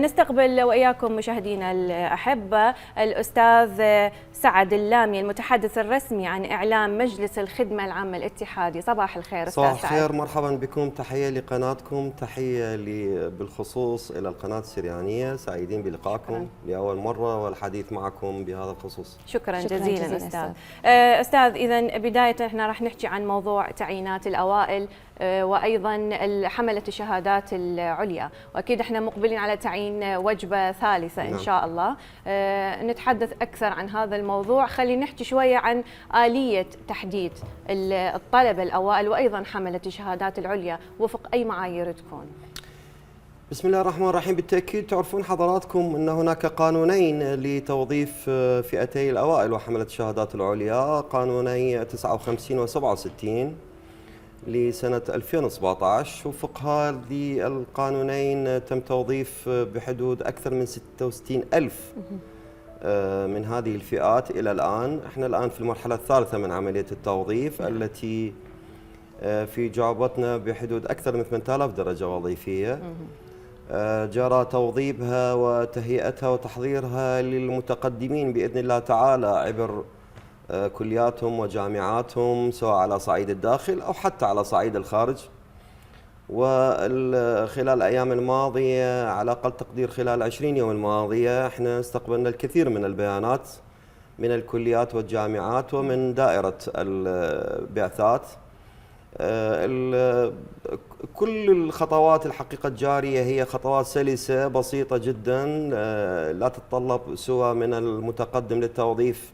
نستقبل وإياكم مشاهدينا الأحبة الأستاذ سعد اللامي المتحدث الرسمي عن إعلام مجلس الخدمة العامة الاتحادي. صباح الخير أستاذ سعد. صباح الخير، مرحبا بكم. تحية لقناتكم، تحية بالخصوص إلى القناة السريانية. سعيدين بلقائكم لأول مرة والحديث معكم بهذا الخصوص. شكرا جزيلا أستاذ. أستاذ، إذا بداية احنا راح نحكي عن موضوع تعيينات الأوائل وأيضا حملة الشهادات العليا، وأكيد احنا مقبلين على تعيين وجبة ثالثة إن شاء الله. نتحدث أكثر عن هذا الموضوع. خلينا نحكي شوية عن آلية تحديد الطلبة الأوائل وأيضا حملة الشهادات العليا وفق أي معايير تكون. بسم الله الرحمن الرحيم. بالتأكيد تعرفون حضراتكم أن هناك قانونين لتوظيف فئتي الأوائل وحملة الشهادات العليا، قانوني 59 و 67 لسنة 2017. وفق هذه القانونين تم توظيف بحدود أكثر من 66 ألف من هذه الفئات إلى الآن. احنا الآن في المرحلة الثالثة من عملية التوظيف التي في جعبتنا بحدود أكثر من 8000 درجة وظيفية. جرى توظيفها وتهيئتها وتحضيرها للمتقدمين بإذن الله تعالى عبر كلياتهم وجامعاتهم، سواء على صعيد الداخل أو حتى على صعيد الخارج. وخلال الأيام الماضية، على أقل تقدير خلال 20 يوم الماضية، احنا استقبلنا الكثير من البيانات من الكليات والجامعات ومن دائرة البعثات. كل الخطوات الحقيقة الجارية هي خطوات سلسة بسيطة جدا، لا تتطلب سوى من المتقدم للتوظيف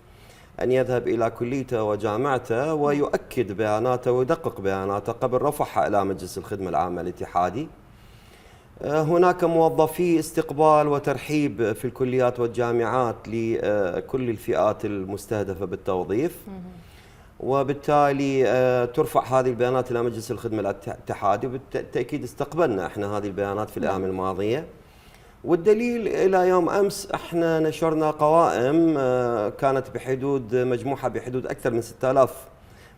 أن يذهب إلى كليته وجامعته ويؤكد بياناته ويدقق بياناته قبل رفعها إلى مجلس الخدمة العامة الاتحادي. هناك موظفي استقبال وترحيب في الكليات والجامعات لكل الفئات المستهدفة بالتوظيف، وبالتالي ترفع هذه البيانات إلى مجلس الخدمة الاتحادي. وبالتأكيد استقبلنا احنا هذه البيانات في الأيام الماضية، والدليل إلى يوم أمس احنا نشرنا قوائم كانت بحدود مجموعة بحدود أكثر من 6000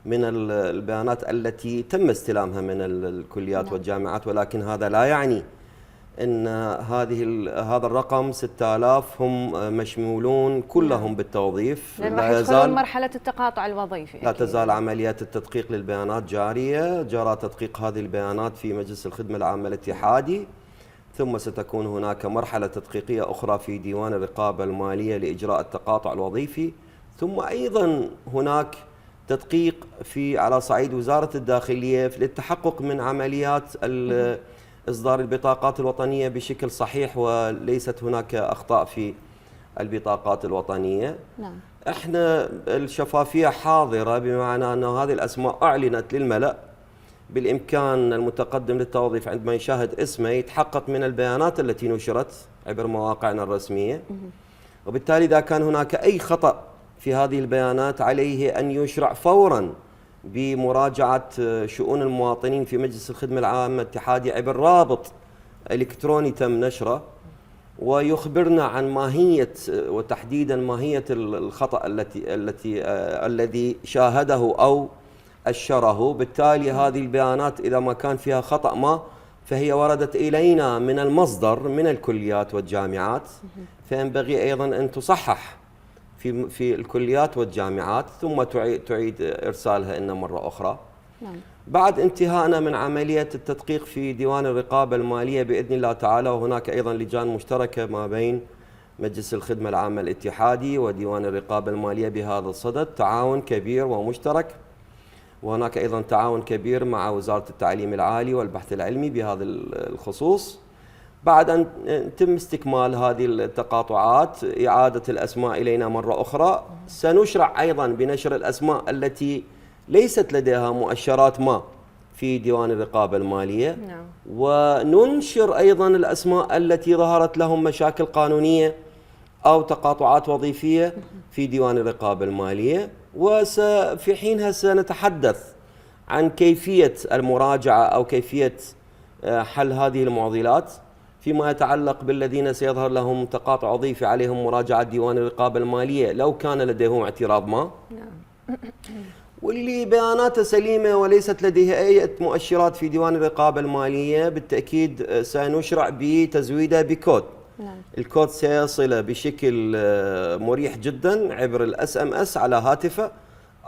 من البيانات التي تم استلامها من الكليات والجامعات. ولكن هذا لا يعني أن هذا الرقم 6000 هم مشمولون كلهم بالتوظيف. لا يزال مرحلة التقاطع الوظيفي. لا تزال عمليات التدقيق للبيانات جارية. جرى تدقيق هذه البيانات في مجلس الخدمة العامة الاتحادي، ثم ستكون هناك مرحلة تدقيقية أخرى في ديوان الرقابة المالية لإجراء التقاطع الوظيفي، ثم أيضا هناك تدقيق على صعيد وزارة الداخلية للتحقق من عمليات إصدار البطاقات الوطنية بشكل صحيح وليست هناك أخطاء في البطاقات الوطنية. نعم. احنا الشفافية حاضرة، بمعنى أن هذه الأسماء أعلنت للملأ. بالإمكان المتقدم للتوظيف عندما يشاهد اسمه يتحقق من البيانات التي نشرت عبر مواقعنا الرسمية، وبالتالي إذا كان هناك أي خطأ في هذه البيانات عليه أن يشرع فوراً بمراجعة شؤون المواطنين في مجلس الخدمة العامة الاتحادي عبر رابط إلكتروني تم نشره، ويخبرنا عن ماهية وتحديداً ماهية الخطأ الذي شاهده أو أشره. بالتالي هذه البيانات إذا ما كان فيها خطأ ما فهي وردت إلينا من المصدر من الكليات والجامعات، فينبغي أيضا أن تصحح في الكليات والجامعات ثم تعيد إرسالها لنا مرة أخرى. نعم. بعد انتهائنا من عملية التدقيق في ديوان الرقابة المالية بإذن الله تعالى، وهناك أيضا لجان مشتركة ما بين مجلس الخدمة العامة الاتحادي وديوان الرقابة المالية بهذا الصدد، تعاون كبير ومشترك. وهناك أيضا تعاون كبير مع وزارة التعليم العالي والبحث العلمي بهذا الخصوص. بعد أن يتم استكمال هذه التقاطعات، إعادة الأسماء إلينا مرة أخرى، سنشرع أيضا بنشر الأسماء التي ليست لديها مؤشرات ما في ديوان الرقابة المالية. نعم. وننشر أيضا الأسماء التي ظهرت لهم مشاكل قانونية أو تقاطعات وظيفية في ديوان الرقابة المالية، وفي حينها سنتحدث عن كيفية المراجعة أو كيفية حل هذه المعضلات فيما يتعلق بالذين سيظهر لهم تقاطع وظيفي عليهم مراجعة ديوان الرقابة المالية لو كان لديهم اعتراض ما. نعم. واللي بياناته سليمة وليست لديه أي مؤشرات في ديوان الرقابة المالية بالتأكيد سنشرع بتزويده بكود نعم. الكود سيصل بشكل مريح جدا عبر الاس ام اس على هاتفه،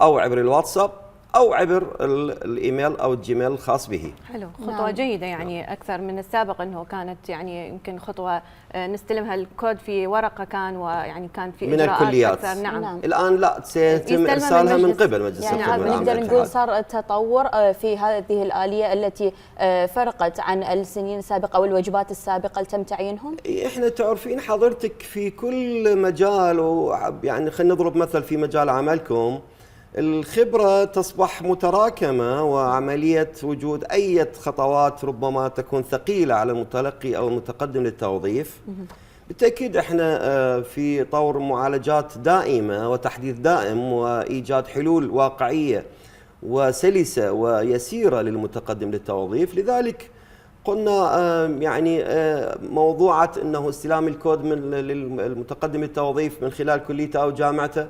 او عبر الواتساب، او عبر الايميل او الجيميل الخاص به. حلو، خطوه جيده يعني اكثر من السابق، انه كانت يعني يمكن خطوه نستلمها الكود في ورقه كان، ويعني كان في من اجراءات الكليات. اكثر. نعم. الان لا، سيتم ارسالها من قبل مجلس يعني الخدمه العامه نقدر للاتحاد. نقول صار تطور في هذه الآلية التي فرقت عن السنين السابقة او الوجبات السابقة اللي تم تعيينهم. احنا تعرفين حضرتك في كل مجال، يعني خلينا نضرب مثل في مجال عملكم، الخبرة تصبح متراكمة، وعملية وجود أي خطوات ربما تكون ثقيلة على المتلقي أو المتقدم للتوظيف. بالتأكيد احنا في طور معالجات دائمة وتحديث دائم وإيجاد حلول واقعية وسلسة ويسيرة للمتقدم للتوظيف. لذلك قلنا يعني موضوعة أنه استلام الكود من للمتقدم للتوظيف من خلال كليته أو جامعته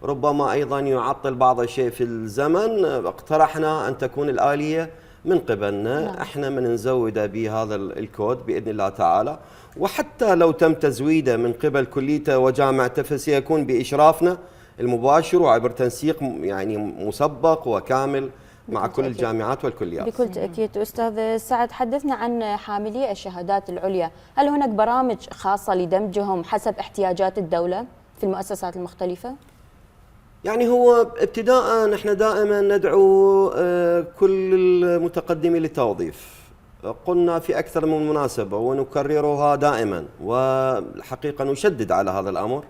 ربما أيضا يعطل بعض الشيء في الزمن. اقترحنا أن تكون الآلية من قبلنا، احنا من نزوده بهذا الكود بإذن الله تعالى، وحتى لو تم تزويده من قبل كليته وجامعته فسيكون بإشرافنا المباشر وعبر تنسيق يعني مسبق وكامل مع كل الجامعات والكليات. بكل تأكيد. أستاذ سعد، حدثنا عن حاملي الشهادات العليا، هل هناك برامج خاصة لدمجهم حسب احتياجات الدولة في المؤسسات المختلفة؟ يعني هو ابتداء نحن دائما ندعو كل المتقدمين للتوظيف، قلنا في أكثر من مناسبة ونكررها دائما، والحقيقة نشدد على هذا الأمر،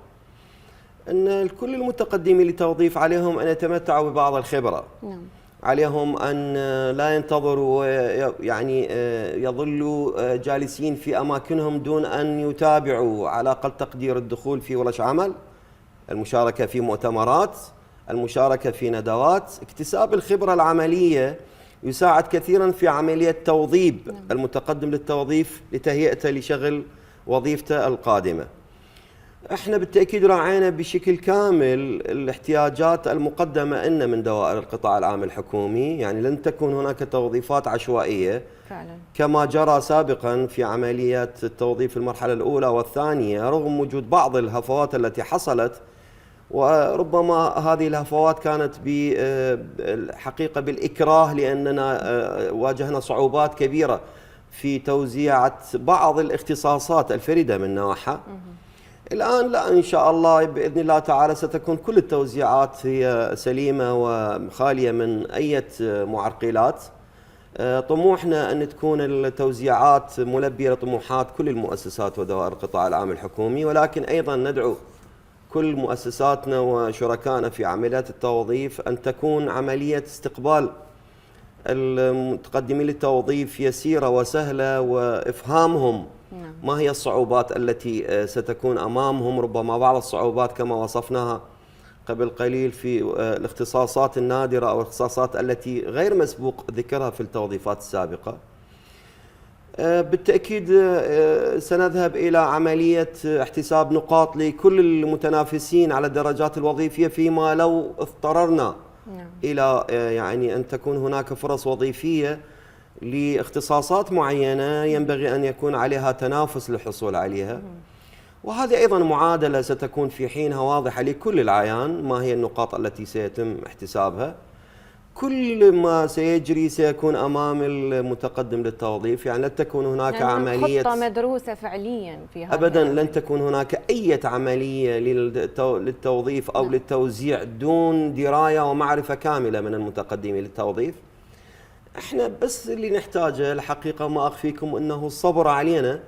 أن كل المتقدمين للتوظيف عليهم أن يتمتعوا ببعض الخبرة. نعم. عليهم أن لا ينتظروا يعني يظلوا جالسين في أماكنهم دون أن يتابعوا على أقل تقدير الدخول في ورش عمل، المشاركة في مؤتمرات، المشاركة في ندوات. اكتساب الخبرة العملية يساعد كثيرا في عملية توظيف المتقدم للتوظيف لتهيئته لشغل وظيفته القادمة. احنا بالتأكيد راعينا بشكل كامل الاحتياجات المقدمة إن من دوائر القطاع العام الحكومي، يعني لن تكون هناك توظيفات عشوائية فعلا كما جرى سابقا في عمليات التوظيف المرحلة الأولى والثانية، رغم وجود بعض الهفوات التي حصلت، وربما هذه الهفوات كانت بالحقيقة بالإكراه، لأننا واجهنا صعوبات كبيرة في توزيع بعض الاختصاصات الفريدة من نوعها. الآن لا، إن شاء الله بإذن الله تعالى ستكون كل التوزيعات هي سليمة وخالية من أي معرقلات. طموحنا أن تكون التوزيعات ملبية لطموحات كل المؤسسات ودوائر القطاع العام الحكومي، ولكن أيضا ندعو كل مؤسساتنا وشركائنا في عمليات التوظيف أن تكون عملية استقبال المتقدمين للتوظيف يسيرة وسهلة، وإفهامهم ما هي الصعوبات التي ستكون أمامهم. ربما بعض الصعوبات كما وصفناها قبل قليل في الاختصاصات النادرة أو الاختصاصات التي غير مسبوق ذكرها في التوظيفات السابقة. بالتأكيد سنذهب إلى عملية احتساب نقاط لكل المتنافسين على الدرجات الوظيفية، فيما لو اضطررنا إلى يعني أن تكون هناك فرص وظيفية لاختصاصات معينة ينبغي أن يكون عليها تنافس للحصول عليها. وهذه أيضا معادلة ستكون في حينها واضحة لكل العيان ما هي النقاط التي سيتم احتسابها. كل ما سيجري سيكون أمام المتقدم للتوظيف، يعني لن تكون هناك يعني عملية خطة مدروسة فعليا في هذا أبدا، لن تكون هناك أي عملية للتوظيف أو للتوزيع دون دراية ومعرفة كاملة من المتقدمين للتوظيف. احنا بس اللي نحتاجه الحقيقة ما أخفيكم أنه الصبر علينا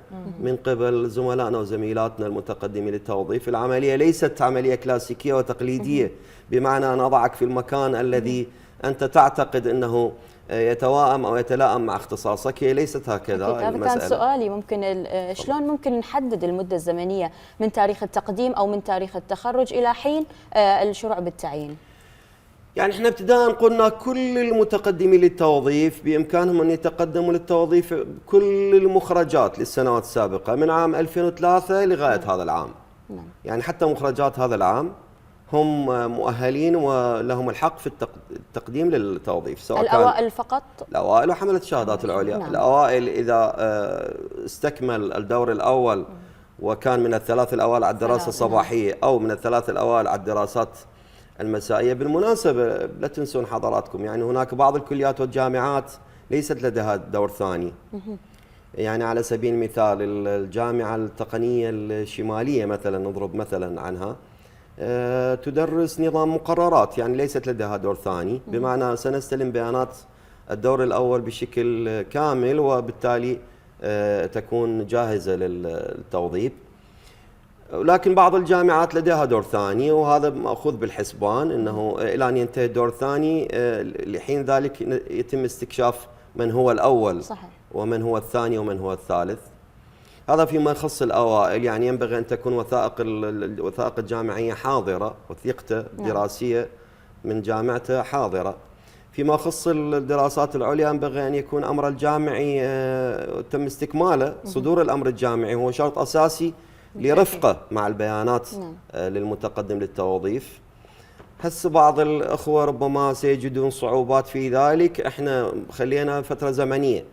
من قبل زملائنا وزميلاتنا المتقدمين للتوظيف. العملية ليست عملية كلاسيكية وتقليدية بمعنى أن أضعك في المكان الذي أنت تعتقد أنه يتوائم أو يتلائم مع اختصاصك، هي ليست هكذا. هذا كان سؤالي، ممكن شلون ممكن نحدد المدة الزمنية من تاريخ التقديم أو من تاريخ التخرج إلى حين الشروع بالتعيين؟ يعني احنا ابتداء قلنا كل المتقدمين للتوظيف بإمكانهم أن يتقدموا للتوظيف كل المخرجات للسنوات السابقة من عام 2003 لغاية هذا العام. يعني حتى مخرجات هذا العام هم مؤهلين ولهم الحق في التقديم للتوظيف، سواء الأوائل فقط؟ الأوائل وحملة الشهادات العليا. الأوائل إذا استكمل الدور الأول وكان من الثلاث الأوائل على الدراسة الصباحية أو من الثلاث الأوائل على الدراسات المسائية. بالمناسبة لا تنسون حضراتكم يعني هناك بعض الكليات والجامعات ليست لديها دور ثاني. يعني على سبيل المثال الجامعة التقنية الشمالية مثلا نضرب مثلا عنها تدرس نظام مقررات، يعني ليست لديها دور ثاني، بمعنى سنستلم بيانات الدور الأول بشكل كامل وبالتالي تكون جاهزة للتوظيف. لكن بعض الجامعات لديها دور ثاني وهذا مأخوذ بالحسبان أنه إلى أن ينتهي الدور الثاني لحين ذلك يتم استكشاف من هو الأول صحيح. ومن هو الثاني ومن هو الثالث. هذا فيما يخص الأوائل، يعني ينبغي أن تكون الوثائق الجامعية حاضرة، وثيقته الدراسية من جامعته حاضرة. فيما يخص الدراسات العليا ينبغي أن يكون أمر الجامعي تم استكماله. صدور الأمر الجامعي هو شرط أساسي لرفقه مع البيانات للمتقدم للتوظيف. هسه بعض الأخوة ربما سيجدون صعوبات في ذلك، احنا خلينا فترة زمنية،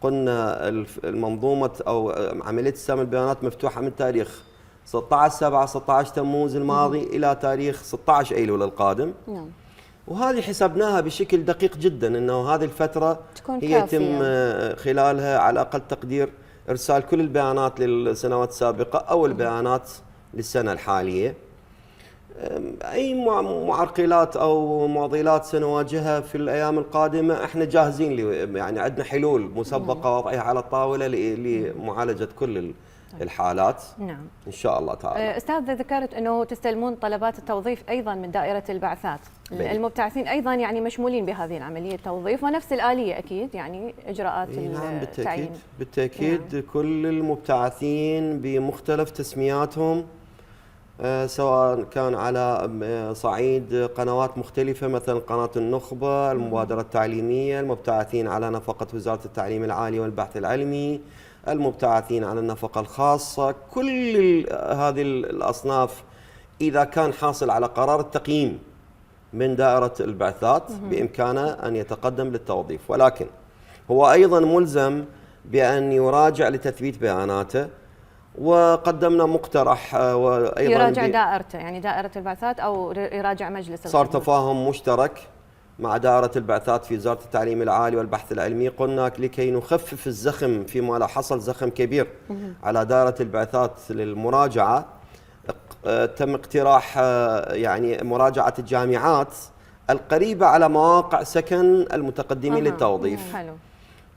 قلنا المنظومة أو عملية استلام البيانات مفتوحة من تاريخ 16/7 تموز الماضي إلى تاريخ 16 أيلول القادم. وهذه حسبناها بشكل دقيق جدا أنه هذه الفترة هي يتم خلالها على أقل تقدير إرسال كل البيانات للسنوات السابقة أو البيانات للسنة الحالية. أي معرقلات أو معضلات سنواجهها في الأيام القادمة احنا جاهزين، يعني عندنا حلول مسبقة وضعها على الطاولة لمعالجة كل الحالات. نعم إن شاء الله تعالى. أستاذ ذكرت أنه تستلمون طلبات التوظيف أيضا من دائرة البعثات. المبتعثين أيضا يعني مشمولين بهذه العملية التوظيف ونفس الآلية أكيد، يعني إجراءات نعم التعيين. بالتأكيد نعم. كل المبتعثين بمختلف تسمياتهم سواء كان على صعيد قنوات مختلفة مثل قناة النخبة، المبادرة التعليمية، المبتعثين على نفقة وزارة التعليم العالي والبحث العلمي، المبتعثين على النفقة الخاصة، كل هذه الأصناف إذا كان حاصل على قرار التقييم من دائرة البعثات بإمكانه أن يتقدم للتوظيف، ولكن هو أيضا ملزم بأن يراجع لتثبيت بياناته. وقدمنا مقترح وأيضا يراجع دائرته، يعني دائرة البعثات أو يراجع مجلس صار تفاهم مشترك مع دائرة البعثات في وزارة التعليم العالي والبحث العلمي. قلنا لكي نخفف الزخم فيما لا حصل زخم كبير على دائرة البعثات للمراجعة، تم اقتراح يعني مراجعة الجامعات القريبة على مواقع سكن المتقدمين للتوظيف. حلو.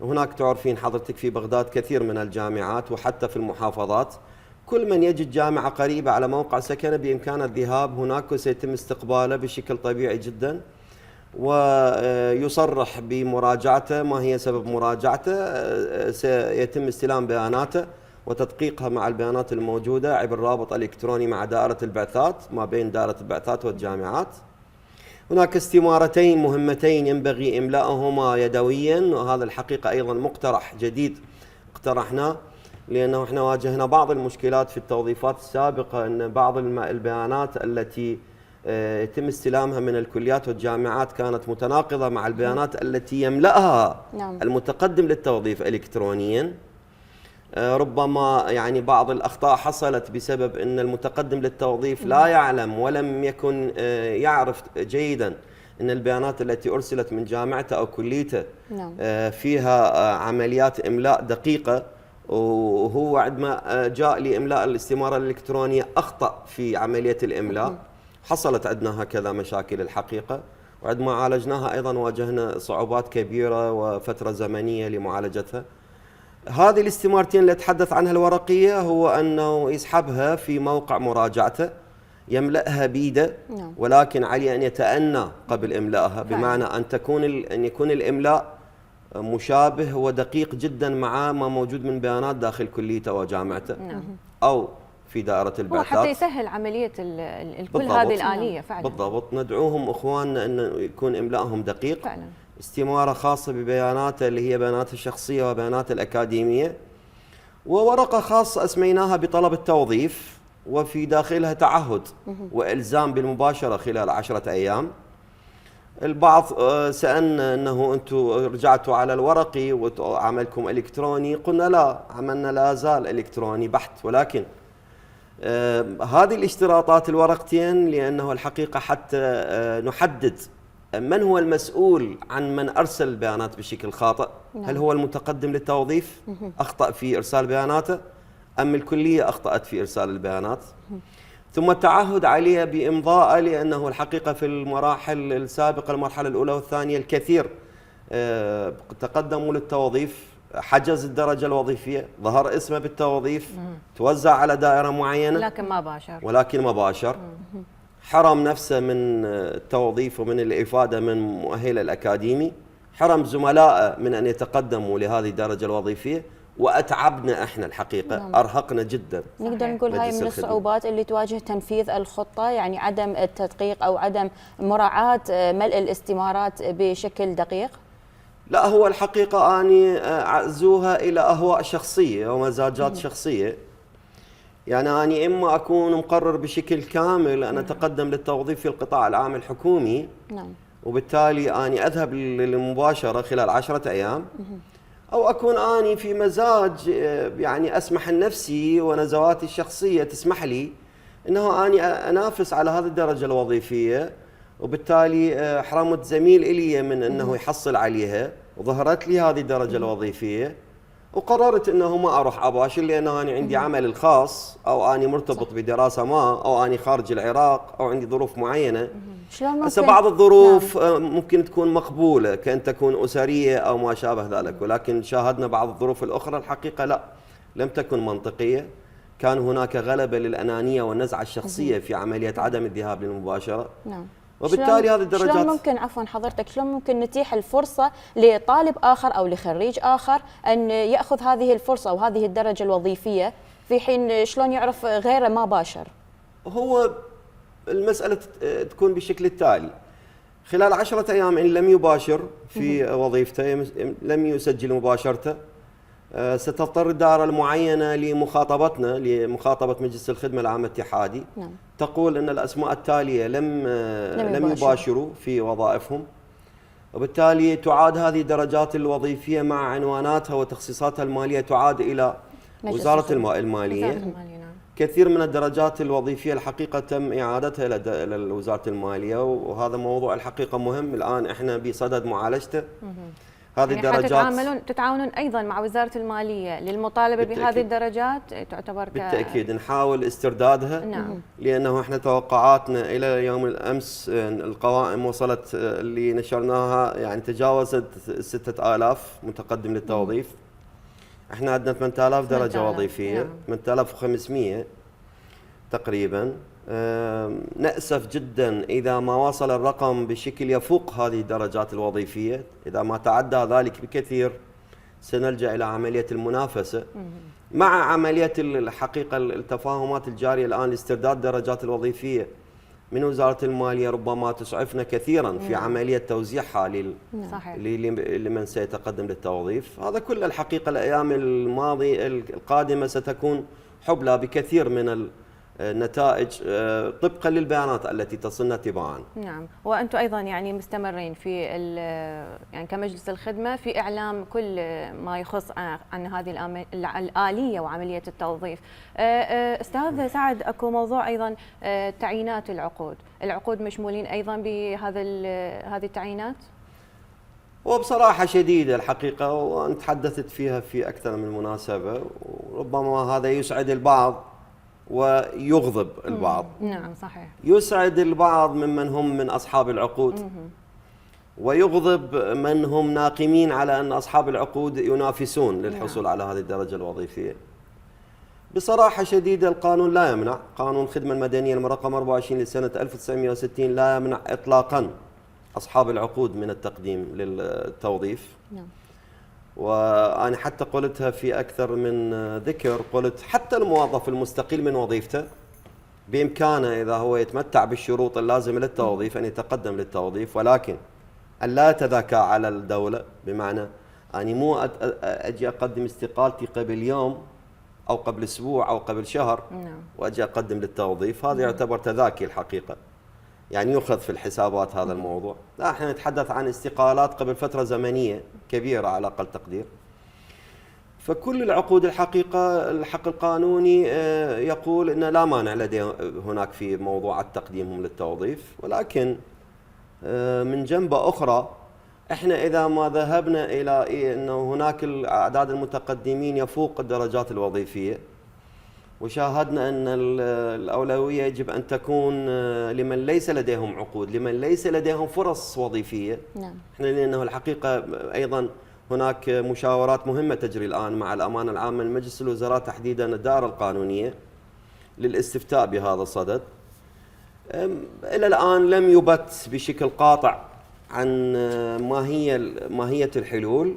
هناك تعرفين حضرتك في بغداد كثير من الجامعات وحتى في المحافظات، كل من يجد جامعة قريبة على موقع سكنه بإمكانه الذهاب هناك وسيتم استقباله بشكل طبيعي جدا، ويصرح بمراجعته ما هي سبب مراجعته، سيتم استلام بياناته وتدقيقها مع البيانات الموجودة عبر رابط إلكتروني مع دائرة البعثات ما بين دائرة البعثات والجامعات. هناك استمارتين مهمتين ينبغي إملاءهما يدويا، وهذا الحقيقة أيضا مقترح جديد اقترحناه، لأنه احنا واجهنا بعض المشكلات في التوظيفات السابقة أن بعض البيانات التي يتم استلامها من الكليات والجامعات كانت متناقضة مع البيانات التي يملأها المتقدم للتوظيف إلكترونيا. ربما يعني بعض الأخطاء حصلت بسبب أن المتقدم للتوظيف لا يعلم ولم يكن يعرف جيدا أن البيانات التي أرسلت من جامعته أو كليته فيها عمليات إملاء دقيقة، وهو عندما جاء لإملاء الاستمارة الإلكترونية أخطأ في عملية الإملاء. حصلت عندنا هكذا مشاكل الحقيقة، وعندما عالجناها أيضا واجهنا صعوبات كبيرة وفترة زمنية لمعالجتها. هذه الاستمارتين اللي أتحدث عنها الورقية هو أنه يسحبها في موقع مراجعته، يملأها بيده، ولكن عليه أن يتأنى قبل إملائها، بمعنى أن يكون الإملاء مشابه ودقيق جدا مع ما موجود من بيانات داخل كليته وجامعته أو في دائرة البعثات، حتى يسهل عملية كل هذه الآلية فعلا. بالضبط. ندعوهم إخواننا أن يكون إملاءهم دقيق فعلا. استمارة خاصة ببياناته اللي هي بيانات الشخصية وبيانات الأكاديمية، وورقة خاصة أسميناها بطلب التوظيف، وفي داخلها تعهد وإلزام بالمباشرة خلال 10 أيام. البعض سألنا أنه أنتم رجعتوا على الورقي وعملكم إلكتروني، قلنا لا، عملنا لا زال إلكتروني بحت، ولكن هذه الاشتراطات الورقتين لأنه الحقيقة حتى نحدد من هو المسؤول عن من أرسل البيانات بشكل خاطئ. هل هو المتقدم للتوظيف أخطأ في إرسال بياناته، أم الكلية أخطأت في إرسال البيانات؟ ثم التعهد عليه بإمضاءه، لأنه الحقيقة في المراحل السابقة المرحلة الأولى والثانية الكثير تقدموا للتوظيف، حجز الدرجة الوظيفية، ظهر اسمه بالتوظيف، توزع على دائرة معينة ولكن ما باشر، حرم نفسه من التوظيف ومن الإفادة من مؤهله الأكاديمي، حرم زملائه من أن يتقدموا لهذه الدرجة الوظيفية، وأتعبنا إحنا الحقيقة. أرهقنا جدا. نقدر نقول هاي من الصعوبات اللي تواجه تنفيذ الخطة، يعني عدم التدقيق أو عدم مراعاة ملء الاستمارات بشكل دقيق. لا، هو الحقيقة أني أعزوها إلى أهواء شخصية ومزاجات شخصية. يعني أنا إما أكون مقرر بشكل كامل أن أتقدم للتوظيف في القطاع العام الحكومي، وبالتالي أنا أذهب للمباشرة خلال 10 أيام، أو أكون أنا في مزاج يعني أسمح لنفسي ونزواتي الشخصية تسمح لي أنه أنا أنافس على هذه الدرجة الوظيفية، وبالتالي حرمت زميل إلي من أنه يحصل عليها، وظهرت لي هذه الدرجة الوظيفية، وقررت أنه ما أروح أباشر لأنه أنا عندي عمل الخاص، أو أنا مرتبط بدراسة ما، أو أنا خارج العراق، أو عندي ظروف معينة. هسه بعض الظروف ممكن تكون مقبولة كأن تكون أسرية أو ما شابه ذلك، ولكن شاهدنا بعض الظروف الأخرى الحقيقة لا، لم تكن منطقية. كان هناك غلبة للأنانية والنزعة الشخصية في عملية عدم الذهاب للمباشرة. وبالتالي هذه الدرجات شلون ممكن، عفوا حضرتك، شلون ممكن نتيح الفرصة لطالب آخر أو لخريج آخر أن يأخذ هذه الفرصة وهذه الدرجة الوظيفية في حين شلون يعرف غيره ما باشر؟ هو المسألة تكون بالشكل التالي: خلال 10 أيام إن لم يباشر في وظيفته، لم يسجل مباشرته، ستضطر الدائرة المعينة لمخاطبتنا، لمخاطبة مجلس الخدمة العامة الاتحادي. تقول أن الأسماء التالية لم يباشروا في وظائفهم، وبالتالي تعاد هذه الدرجات الوظيفية مع عنواناتها وتخصيصاتها المالية تعاد إلى وزارة المالية. كثير من الدرجات الوظيفية الحقيقة تم إعادتها إلى وزارة المالية، وهذا موضوع الحقيقة مهم الآن إحنا بصدد معالجته. هذه يعني الدرجات تتعاونون أيضا مع وزارة المالية للمطالبة بهذه الدرجات، تعتبر بالتأكيد نحاول استردادها. لأنه إحنا توقعاتنا إلى يوم الأمس القوائم وصلت اللي نشرناها يعني تجاوزت 6000 متقدم للتوظيف. احنا عندنا 8000 درجة وظيفية، 8500 تقريبا. نأسف جدا إذا ما وصل الرقم بشكل يفوق هذه الدرجات الوظيفية. إذا ما تعدى ذلك بكثير سنلجأ إلى عملية المنافسة مع عملية الحقيقة التفاهمات الجارية الآن لاسترداد الدرجات الوظيفية من وزارة المالية. ربما تسعفنا كثيرا في عملية توزيعها لمن سيتقدم للتوظيف. هذا كل الحقيقة الأيام الماضية القادمة ستكون حبلى بكثير من النتائج طبقا للبيانات التي تصلنا تباعا. نعم، وأنتم أيضا يعني مستمرين في يعني كمجلس الخدمة في إعلام كل ما يخص عن هذه الآلية وعملية التوظيف. أستاذ سعد، أكو موضوع أيضا تعيينات العقود مشمولين أيضا بهذه التعيينات؟ وبصراحة شديدة الحقيقة، وأنا تحدثت فيها في أكثر من مناسبة، وربما هذا يسعد البعض ويغضب البعض. نعم صحيح. يسعد البعض ممن هم من أصحاب العقود، ويغضب من هم ناقمين على أن أصحاب العقود ينافسون للحصول على هذه الدرجة الوظيفية. بصراحة شديدة القانون لا يمنع، قانون الخدمة المدنية المرقم 24 لسنة 1960 لا يمنع إطلاقا أصحاب العقود من التقديم للتوظيف. نعم. وأنا حتى قلتها في أكثر من ذكر، قلت حتى الموظف المستقيل من وظيفته بإمكانه إذا هو يتمتع بالشروط اللازمة للتوظيف أن يتقدم للتوظيف، ولكن أن لا يتذاكى على الدولة. بمعنى أني مو أجي أقدم استقالتي قبل يوم أو قبل أسبوع أو قبل شهر وأجي أقدم للتوظيف، هذا يعتبر تذاكي الحقيقة، يعني يؤخذ في الحسابات هذا الموضوع. لا، احنا نتحدث عن استقالات قبل فترة زمنية كبيرة على أقل تقدير. فكل العقود الحقيقة الحق القانوني يقول أن لا مانع لديه هناك في موضوع تقديمهم للتوظيف، ولكن من جنبة أخرى احنا إذا ما ذهبنا إلى أنه هناك أعداد المتقدمين يفوق الدرجات الوظيفية، وشاهدنا أن الأولوية يجب أن تكون لمن ليس لديهم عقود، لمن ليس لديهم فرص وظيفية. نعم. احنا لأنه الحقيقة أيضا هناك مشاورات مهمة تجري الآن مع الأمانة العامة لمجلس الوزراء تحديدا الدائرة القانونية للاستفتاء بهذا الصدد. إلى الآن لم يبت بشكل قاطع عن ماهية الحلول.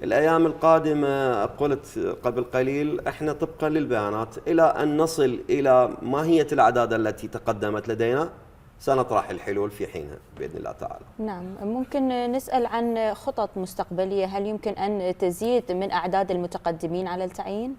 الأيام القادمة قلت قبل قليل احنا طبقا للبيانات إلى أن نصل إلى ماهية الأعداد التي تقدمت لدينا سنطرح الحلول في حينها بإذن الله تعالى. نعم، ممكن نسأل عن خطط مستقبلية، هل يمكن أن تزيد من أعداد المتقدمين على التعيين؟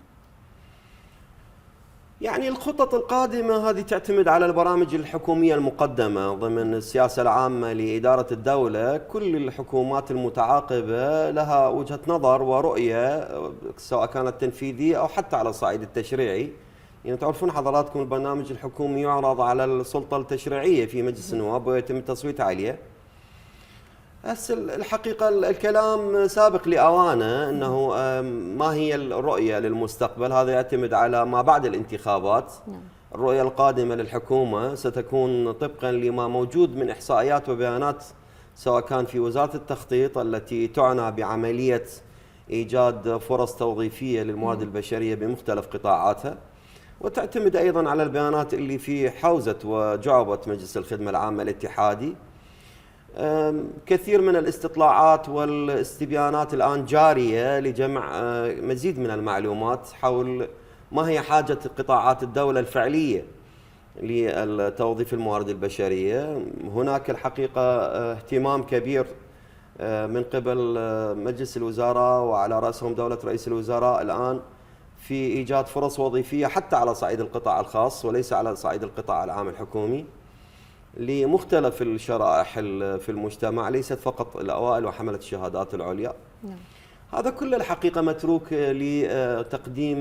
يعني الخطط القادمة هذه تعتمد على البرامج الحكومية المقدمة ضمن السياسة العامة لإدارة الدولة. كل الحكومات المتعاقبة لها وجهة نظر ورؤية سواء كانت تنفيذية أو حتى على الصعيد التشريعي. يعني تعرفون حضراتكم البرنامج الحكومي يعرض على السلطة التشريعية في مجلس النواب ويتم التصويت عليه. هسه الحقيقة الكلام سابق لأوانه أنه ما هي الرؤية للمستقبل، هذا يعتمد على ما بعد الانتخابات. الرؤية القادمة للحكومة ستكون طبقا لما موجود من إحصائيات وبيانات سواء كان في وزارة التخطيط التي تعنى بعملية إيجاد فرص توظيفية للموارد البشرية بمختلف قطاعاتها، وتعتمد أيضا على البيانات اللي في حوزة وجعبة مجلس الخدمة العامة الاتحادي. كثير من الاستطلاعات والاستبيانات الآن جارية لجمع مزيد من المعلومات حول ما هي حاجة قطاعات الدولة الفعلية لتوظيف الموارد البشرية. هناك الحقيقة اهتمام كبير من قبل مجلس الوزراء وعلى رأسهم دولة رئيس الوزراء الآن في إيجاد فرص وظيفية حتى على صعيد القطاع الخاص وليس على صعيد القطاع العام الحكومي لمختلف الشرائح في المجتمع، ليست فقط الأوائل وحملة الشهادات العليا. نعم. هذا كله الحقيقة متروك لتقديم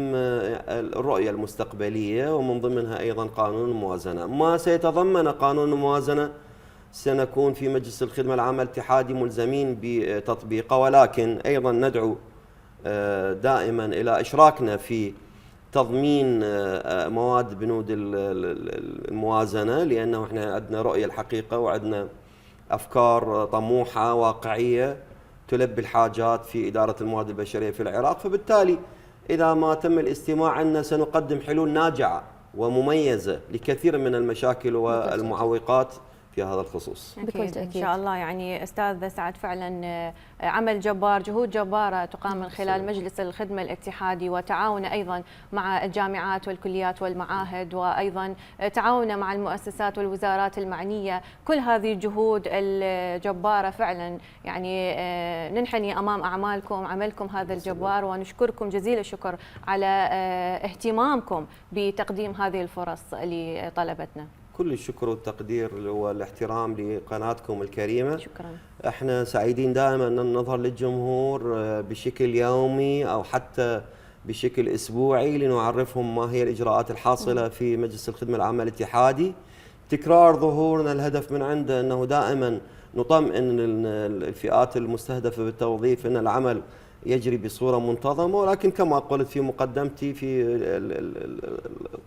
الرؤية المستقبلية ومن ضمنها أيضا قانون الموازنة. ما سيتضمن قانون الموازنة سنكون في مجلس الخدمة العامة الاتحادي ملزمين بتطبيقه، ولكن أيضا ندعو دائما إلى إشراكنا في تضمين مواد بنود الموازنة، لأنه احنا عندنا رؤية الحقيقة وعندنا أفكار طموحة واقعية تلبي الحاجات في إدارة الموارد البشرية في العراق. فبالتالي إذا ما تم الاستماع عنا سنقدم حلول ناجعة ومميزة لكثير من المشاكل والمعوقات في هذا الخصوص. بكل تأكيد. إن شاء الله. يعني أستاذ سعد فعلا عمل جبار، جهود جبارة تقام من خلال مجلس الخدمة الاتحادي وتعاون أيضا مع الجامعات والكليات والمعاهد، وأيضا تعاون مع المؤسسات والوزارات المعنية. كل هذه الجهود الجبارة فعلا يعني ننحني أمام أعمالكم، عملكم هذا الجبار، ونشكركم جزيل الشكر على اهتمامكم بتقديم هذه الفرص لطلبتنا. كل الشكر والتقدير والاحترام لقناتكم الكريمة. شكرا. احنا سعيدين دائما ان نظهر للجمهور بشكل يومي او حتى بشكل اسبوعي لنعرفهم ما هي الاجراءات الحاصلة في مجلس الخدمة العامة الاتحادي. تكرار ظهورنا الهدف من عنده انه دائما نطمئن الفئات المستهدفة بالتوظيف ان العمل يجري بصورة منتظمة، ولكن كما قلت في مقدمتي في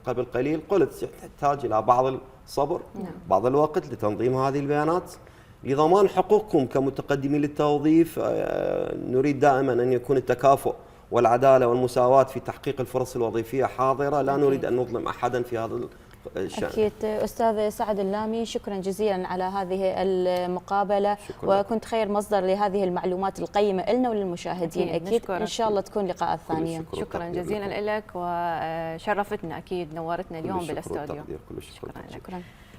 قبل قليل قلت تحتاج إلى بعض الصبر، بعض الوقت لتنظيم هذه البيانات لضمان حقوقكم كمتقدمين للتوظيف. نريد دائما أن يكون التكافؤ والعدالة والمساواة في تحقيق الفرص الوظيفية حاضرة، لا نريد أن نظلم أحدا في هذا الشأن. أكيد. أستاذ سعد اللامي، شكرا جزيلا على هذه المقابلة. شكرا. وكنت خير مصدر لهذه المعلومات القيمة لنا وللمشاهدين. أكيد إن شاء الله تكون لقاءات ثانية. شكرا جزيلا لك وشرفتنا، أكيد نورتنا اليوم بالاستوديو. كل الشكر. شكرا.